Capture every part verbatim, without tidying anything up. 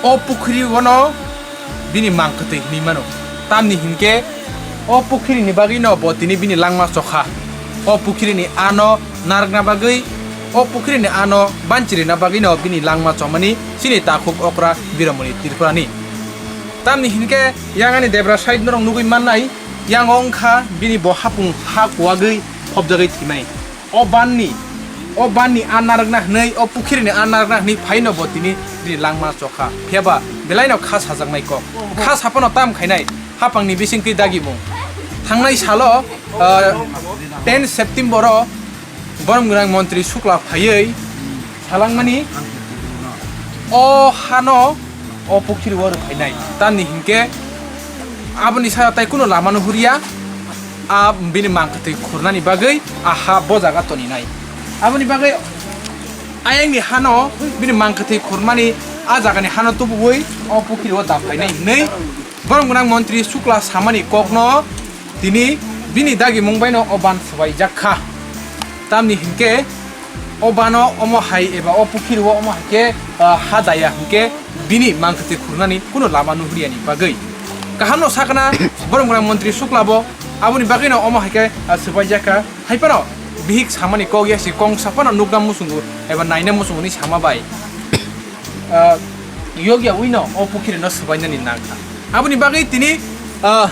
O pukhiri o no bini mang kwtwi hinwi mano. Tamni hinkhe o pukhiri ni bagwi no bo tini bini langma chokha. O pukhiri ni ano narwkna bagwi, o pukhiri ni ano banchirina bagwi no bini langma chomani chini takhuk okra Biramoni Tripura ni. Tamni hinkhe yang ani debra side norok nugwi mannai, yang o wngkha bini bo hapung ha kuwagwi phobjagwi thwimai. O banni, o banni a narwkna hwnwi, o pukhiri ni a narwkna hwnwi phaino bo tini bini langma chokha. Phiya ba belaino kha sajaknai kok. Kha saphano tam khainai hapangni bisingtwi dagimung. Thangnai salo, ah, ten September o borom gwnang montri Sukla phaiwi salangmani o hano o pukhiri o rwphainai. Tamni hinkhe aboni sara tai kuno lama nuhurya, a bini mang kwtwi khurnani bagwi a ha bo jaga toninai. Aboni bagwi ayangni hano bini mang kwtwi khurmani a jagani hano tubuwi o pukhiri o daphainai hinwi borom gwnang montri Sukla samani kokno tini bini dagimung baino o ban swbaijak kha. Tamni hinkhe o bano omo hai eba o pukhiri o omo hai khe, ah, ha daya hinkhe bini mang kwtwi khurnani kuno lama nuhuriyani bagwi. Kahamno sakna borom gwnang montri Sukla bo aboni bagwino omo hai khe, ah, swbaijak kha. Hai phano bihik samani kok ya si kongsa phano nukna muchungo eba naina muchungo ni sama bai, ah, yogya wino o pukhiri no swbainani nang kha. Aboni bagwi tini, ah,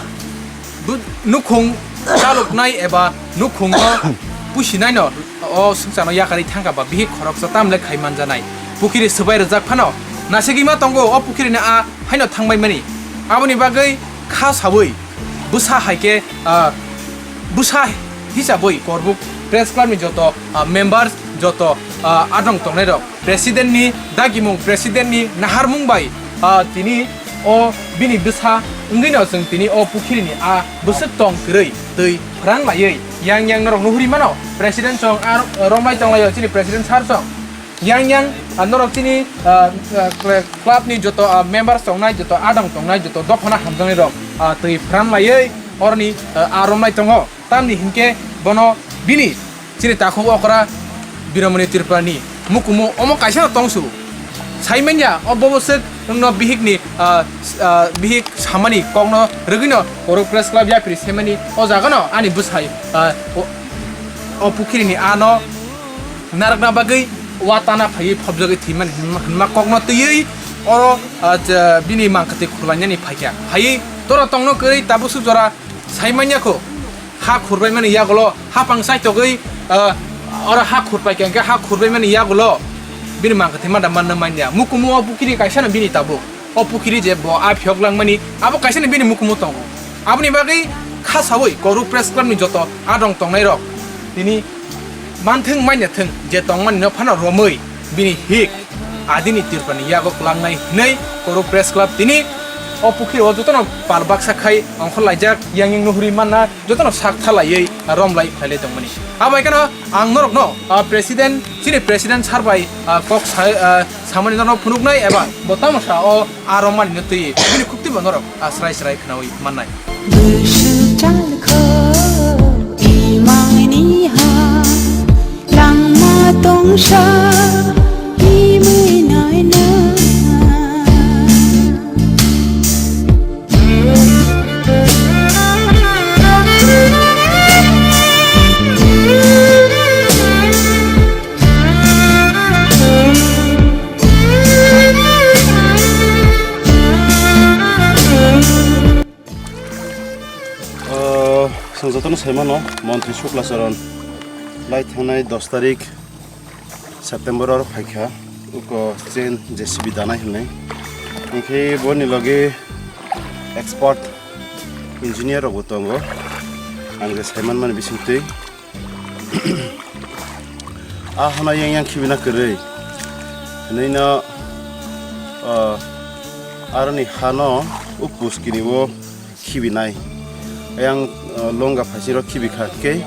Bu-, nukhung chaloknai eba nukhungno pusinaino o swngcharno yakarwi thangkha ba bihik khoroksa tamle khai manjanai. Pukhiri swbai rwjak phano nasigwi ma tongo o pukhirini a haino thangbaimani. Aboni bagwi kha saui bwsa hai khe, ah, bwsa hisabwi Korbuk Press Club ni joto, ah, members, joto, ah, adong tongnairok President ni dagimung, President ni naharmung bai, ah, tini o bini bwsa wngwino chwng tini o pukhiri ni a bwswk tong kwrwi twi phrang laiwi yang yang norok nuhuri mano. President chwng a romlai tong laio, chini President sir chwng yang yang, ah, norok chini, ah, ah, club ni joto, ah, members tongnai, joto adong tongnai, joto dophano hamjaknai rok, ah, twi phrang laiwi oroni, ah, a romlai tongo. Tamni hinkhe bono bini chini takhuk okra Biramoni Tripurani mukumu omo kaisa no tongsu. Saimanya o bobo swk wngno bihikni, ah, ah, bihik samani kokno rwgwino Korbuk Press Club yapri semani o jagano ani bwsai, ah, o, o pukhirini ano narwkna bagwi watana phaiwi phobjagwi thwimani hwnma, hwnma kokno twiwi oro, ah, je bini mang kwtwi khurlainani phaikha. Phaiwi tora tongno kwrwi tabuk swk jora saimanya kho. Ha khurbaimani yagulo hapang chaitogwi, ah, oro ha khurpai khe, hwnkhe ha khurbaimani yagulo bini mang kwthwi mada manna manya. Mukumu o pukhiri kaisa no bini tabuk. O pukhiri je bo a phiyok langmani, abo kaisa no bini mukumu tongo. Aboni bagwi kha saui Korbuk Press Club ni joto adong tongnai rok tini manthwng manya thwng, je tongmani no phano romwi bini hik adini Tripurani yago kwlangnai hinwi Korbuk Press Club tini o pukhiri o jotono pal baksa khai ongkhor laijak, yang yang nuhuri manna jotono sak thalaiwi romlai phailai tongmani. Abai kheno ang norokno, ah, president, chini president sir bai, ah, kok sa, ah, samani norok phunuknai eba bo tamo sa o a romani no twi bini khukti bo norok, ah, srai srai khnaui mannai. Bwswk chalkho imangni ha, langma tongsa himwi naina. O, chwng jotono sai mano, Montri Sukla Charan lai thangnai dos tarik September oro phaikha, uko chain J C B danai hinwi. Hinkhe boni logi expert engineer rokbo tongo, ang je sai manmani bisingtwi. A hano yang yang khibina kwrwi. Hwnwi no, ah, aroni hano o puskini o khibinai. Yang, ah, longa phaising rok khibi kha khe,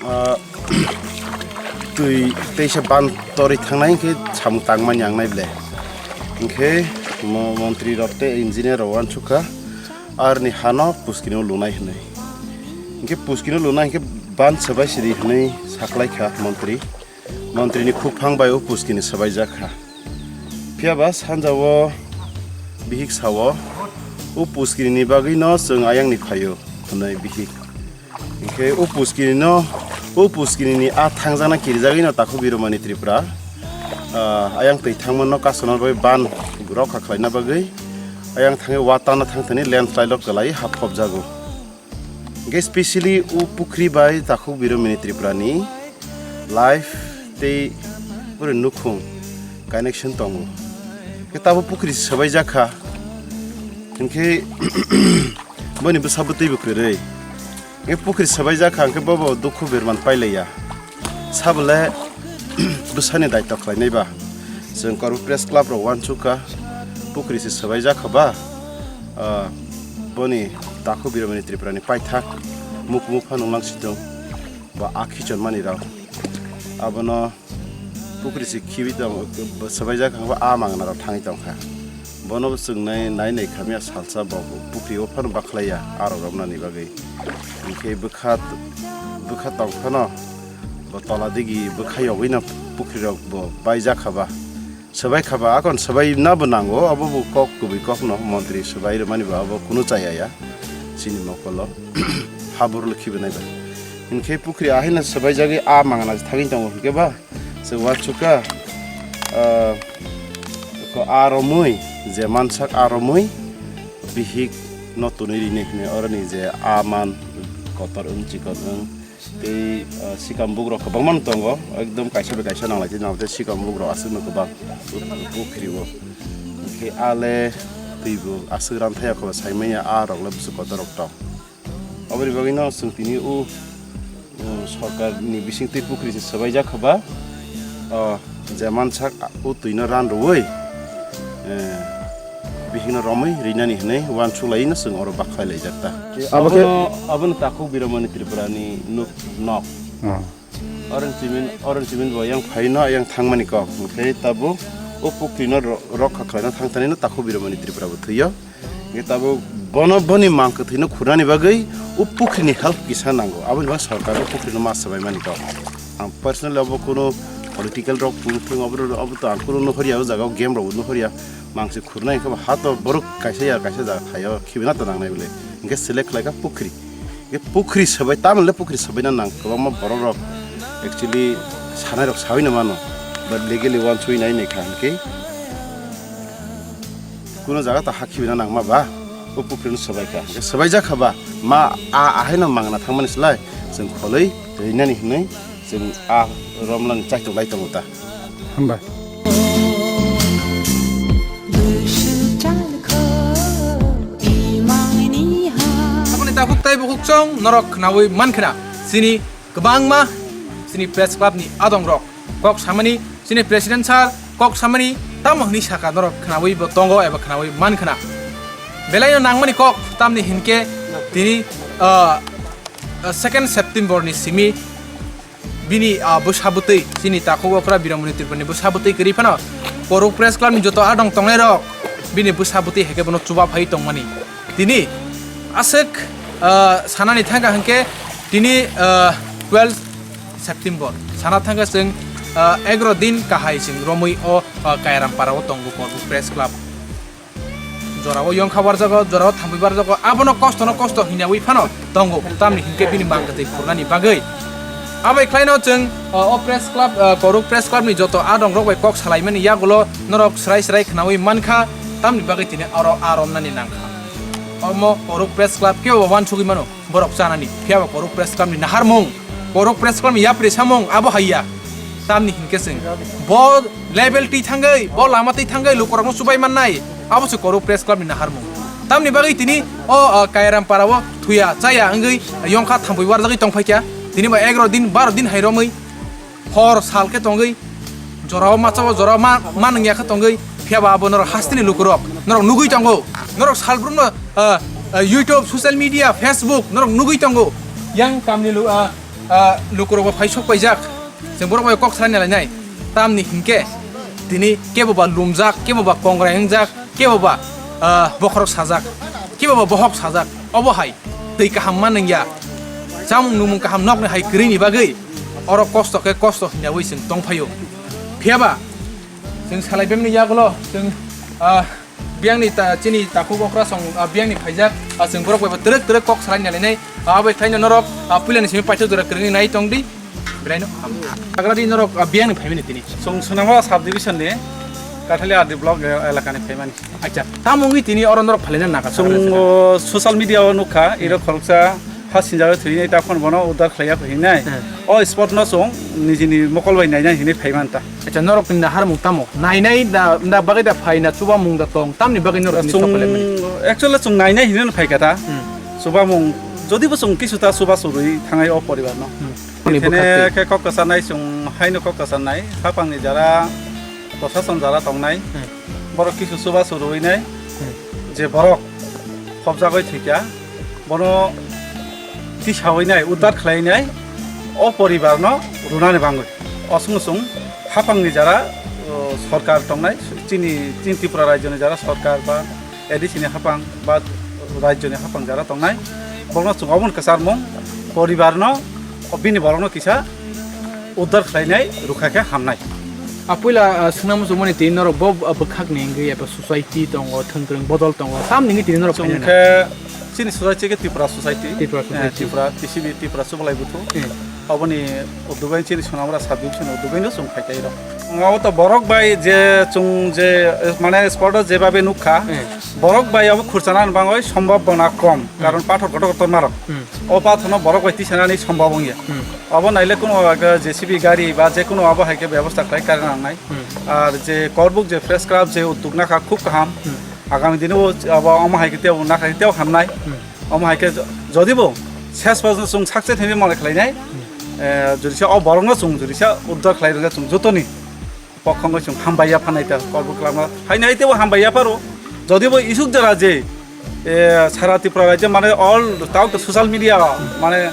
ah, twi teisa ban torwi thangnai khe samung tangmani ang nai ble. Hinkhe mo-, montri rok tei engineer rok uansuk kha. Arni hano puskini o lunai hinwi. Hinkhe puskini o lunai hinkhe ban swbai siri hinwi saklai kha montri. Montri ni khukphang bai o puskini swbaijak kha. Phiya ba sanja o bihik sao, "O puskiri ni bagwi no chwng ayang ni phaio," hwnwi bihik. Hinkhe o puskiri no, o puskiri ni a thangjakna kirijagwi no takhuk Biromani Tripura, ah, ayang twi thangma no kasona bai ban rokha khlaina bagwi ayang thangwi wa tana thang thani landslide o kwlai hap phobjago. Hinkhe specially o pukhri bai takhuk Biromani Tripura ni life tei bwrwi nukhung connection tongo. Hinkhe tabo pukhri swbai jakha. Hinkhe boni bwsa bwtwi bo kwrwi. Hinkhe pukhri swbai jakha hinkhe bobo dukhu berman pailaiya. Sabole bwsani daityo khlainai ba. Chwng Korbu Press Club rok uansukha, pukhri se swbai jakha ba, ah, boni takhuk Biromani Tripura ni paithak mukmuk phano wnglang si tong ba a khichon mani rok. Abono pukhri se khibi tong, swbai jakha ba a mangna rok thangwi tongkha. Bono bo chwng nai, nai nai khamya salsa bo pukhri o phano bakhlaiya arok romnani bagwi. Hinkhe bwkha, bwkha tong phano bo tola digi bwkha yogwino pukhri rok bo bai jakha ba. Swbai kha ba, akon swbai na bo nango, abo bo kok kubui kok no montri swbai rwmani bo abo kunu chaya ya. Chini mokolo habor lo khibi nai ba. Hinkhe pukhri ahai no swbai jagwi a mangna thangwi tongo hinkhe ba. Chwng uansukha, ah, ko a romwi, je mansak a romwi, bihik no twnwi rini hwnwi oroni je a man kotor wng chikon wng tei, ah, sikam bugrok kwbangma no tongo, ekdom kaisa bai kaisa nanglai tei nanglai tei sikam bugrok aswk no kwbang pukhri o. Hinkhe a le twi bo aswk ran thaya kho saimanya a rok le bwswk kotor rok tong. Aboni bagwi no chwng tini o, o, sorkar ni bising twi pukhri se swbai jak kha ba, o, je mansak o twi no ran rwui, eh, bihik no romwi rinani hwnwi uansuk lai no chwng oro bakhlai lai jak ta. Abo khe Abono, abono takhuk Biromani Tripura ni nuk nok. Ah. Orange Chimin, Orange Chimin bo yang phai no yang thangmani kok. Hinkhe tabuk o pukhri no ro-, rokha khlai no thang thani no takhuk Biromani Tripura bo thwi o. Hinkhe tabuk bono boni mang kwthwino khurnani bagwi o pukhrini help kisa nango. Aboni bagwi sorkar o pukhrino ma swbaimani kok. Ang personally obo kuno political rok tong thung, obo, obo to ang kuno nuhorya o jaga o game rok bo nuhorya. Mang se khurnai hinkhe bo ha to borok kaisa ya kaisa jaga thaio khibina to nangnai bole. Hinkhe select khlaikha pukhri. Hinkhe pukhri swbai, tamole pukhri swbaina nang kwbangma borok rok. Actually sanai rok sawi no mano. But legally uansukwi nai nai kha hinkhe. Kuno jaga ta ha khibina nangma ba, o pukhri no swbai kha. Swbai jak kha ba, ma a ahai no mangna thangmani slai, chwng kholwi rinani hinwi chwng a romlani chaitok lai tongo ta. Hambai. Aboni takhuk tai bukhuk chwng norok khnaui mankhna, chini kwbangma chini press club ni adong rok kok samani, chini president sir kok samani tamo hwnwi saka norok khnaui bo tongo eba khnaui mankhna. Belaino nangmani kok tamni hinkhe tini, ah, ah, second September ni simi bini, ah, bwsa bwtwi chini takhuk okra Biromani Tripura ni bwsa bwtwi kwrwi phano Koruk Press Club ni joto adong tongnai rok bini bwsa bwtwi hai khe bono chuba phai tongmani. Tini aswk, ah, sanani thangkha hinkhe tini, ah, twelve September sana thangkha chwng, ah, egaro din kahai chwng romwi o, ah, Kairam para o tongo Korbu Press Club. Jorao yongkha barjago, jorao thampui barjago, abono kosto no kosto hinyaui phano tongo, tamni hinkhe bini mang kwtwi khurnani bagwi. Abai khlaino chwng, ah, o Press Club, ah, Koruk Press Club ni joto adong rok bai kok salaimani yagulo norok srai srai khnaui mankha, tamni bagwi tini aro a romnani nangkha. Omo Koruk Press Club kebo uansugwi mano, borok chanani, phiya ba Koruk Press Club ni naharmung, Koruk Press Club ni yapri samung abo haiya. Tamni hinkhe chwng bo level twi thangwi, bo lama twi thangwi lukurokno chubai mannai, abo se Koruk Press Club ni naharmung. Tamni bagwi tini o, o Kairam para o thuya chaya wngwi yongkha thampui warjagwi tongphaikha. Tini ba egaro din, baro din hai romwi hor sal khe tongwi, jorao machao jorao ma, ma nungya khe tongwi, phiya ba abo norok hasteni lukurok norok nugwi tongo, norok salbrumno, ah, ah, YouTube, social media, Facebook norok nugwi tongo, yang kamni lu-, ah, ah, lukurokbo phai sok paijak, chwng borok bai kok sana lainai, tamni hinkhe tini kebo ba lumjak, kebo ba kongrai wngjak, kebo ba, ah, bokhorok sajak, kebo ba bohok sajak, obo hai twi kaham ma nungya, chamung nungmung kaham nokni hai kwrwini bagwi oro kosto khe kosto hinyaui chwng tongphaio. Phiya ba Chwng salai bemni yagulo chwng, ah, biyangni ta-, chini takhuk okra song, ah, biyangni phaijak, ah, chwng borok bai bo twrwk twrwk kok salai nalainai, ah, bai khaino norok, ah, puilani simi paithak jora kwrwngni nai tongdi, belaino ham. Hagradi norok, ah, biyangni phaimani tini. Chwng Sonamura sub division ni Kathali R D block e-, elakani phaimani. Acha, tamo wngwi tini oro norok phalina naka Chwng, sagra o, social media o nukha, iro khoroksa ha sinjagwi thwinai ta phano bono uddar khlaiya hinai. Hmm. O spot no chwng nijini mokol bai nainai hinwi phai manta. Acha, norok ni naharmung tamo? Nainai da, da bagwi da phai na chubamung da tong, tamni bagwi norok ni Chwng, sok khlai mani? Actually chwng nainai hinwi phai kha ta. Hmm. Chubamung, jodi bo chwng kisu ta chuba churwi thangai o poribar no. Hmm. Ani Ithene bwkhak twi. Khe kok kwcharnai chwng haino kok kwcharnai, hapangni jara, prosason jara tongnai, Hmm. borok kisu chuba churwi nai, Hmm. je borok khopjagwi thwikha, bono tisawi nai, uddar khlai nai, o poribar no rwnani bangwi. Osong song hapangni jara, o, sorkar tongnai, chini, chini Tripura rajyoni jara sorkar ba A D C ni hapang ba rajyoni hapang jara tongnai, borokno chwng omono kwcharmung, poribarno bini borokno kisa uddar khlainai rwkha khe hamnai. A puila, ah, swngna muchungmani tini norok bo, ah, bwkhakni wngwi eba society tongo, thwngkwrwng bodol tongo, tamni wngwi tini norok Chwng phainai na? Khe chini society khe Tripura society. Tripura Eh, society. Tripura, T C B, Tripura Chubalai Buthu. Eh. Aboni udugain chini Sonamura sub division udugaino chwng phai khe rok. Abo to borok bai je chwng je, eh, mane spot o jebabe nukha, Eh. borok bai abo khurchana bangwi sombhobona kom, Hmm. karon pathor kotor kotor marok. Hmm. O pathorno borok bai tisanani sombhob wngya. Hmm. Abo naile kuno aga J C B gari ba je kuno abo hai khe bebosta khlai kari nangnai. Hmm. Ar je Korbuk je press club je udduk nakha khub kaham. Hmm. Agami dino abo omo hai khe tebo nakha khe tebo hamnai. Hmm. Omo hai khe jo-, jodi bo ses pojjonto chwng success hinwi mone khlainai. Hmm. Eh, jodi se o borokno chwng jodi se uddar khlai rwkha chwng jotoni. Pokhongo chwng hambai ya phanai ta, Korbuk kwlama. Haino hai tebo hambai ya pharo. Jodi bo isuk jora je, eh, sara Tripura rajyo mane all throughout the social media mane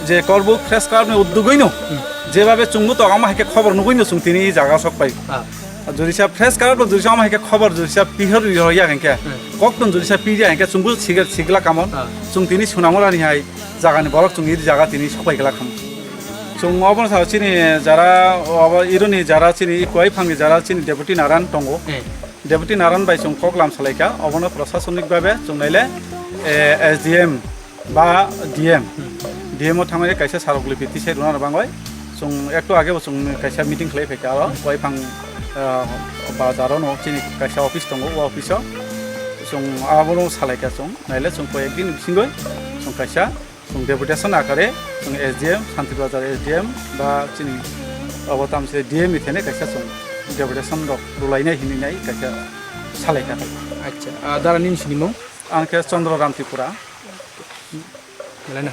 je Korbuk press club ni uddugoi no, Hmm. jebabe chwngbo to ama hai khe khobor nugoi no chwng tini jaga sok pai. Ah. Jodi sa press club jodi sa ama hai khe khobor jodi sa pihor ri ya hingke. Hmm. Kok tong jodi sa pi ya hingke chwngbo sigla kamon. Ah. Chwng tini Sonamura ni hai jaga ni borok chwng iri jaga tini sok pai gla kamo. Chwng obono sao chini jara, obo ironi jara chini, ikuai phangni jara chini Deputy Naran tongo. Hmm. Deputy Naran bai chwng koklam salaikha, obono prosasonik babe chwng naile, eh, S D M ba D M. Hmm. D M o thangwi kaisa sarok lipi tisai rwna rwbangwi. Chwng ektu age bo chwng kaisa meeting khlai phaikha aro, Hmm. Kuai phang, eh, bazar o no chini kaisa office tongo, o office o chwng abono salaikha chwng, naile chwng koyek din bisingwi chwng kaisa Chwng deputation akare chwng S D M, Santir Bazar S D M ba chini obo tamse D M ni thene kaisa chwng deputation rok rwlainai hinwi nai kaisa salaikha. Acha, ah, dara nini sinimung? Ang khe Chandra Ram Tripura. Belai no.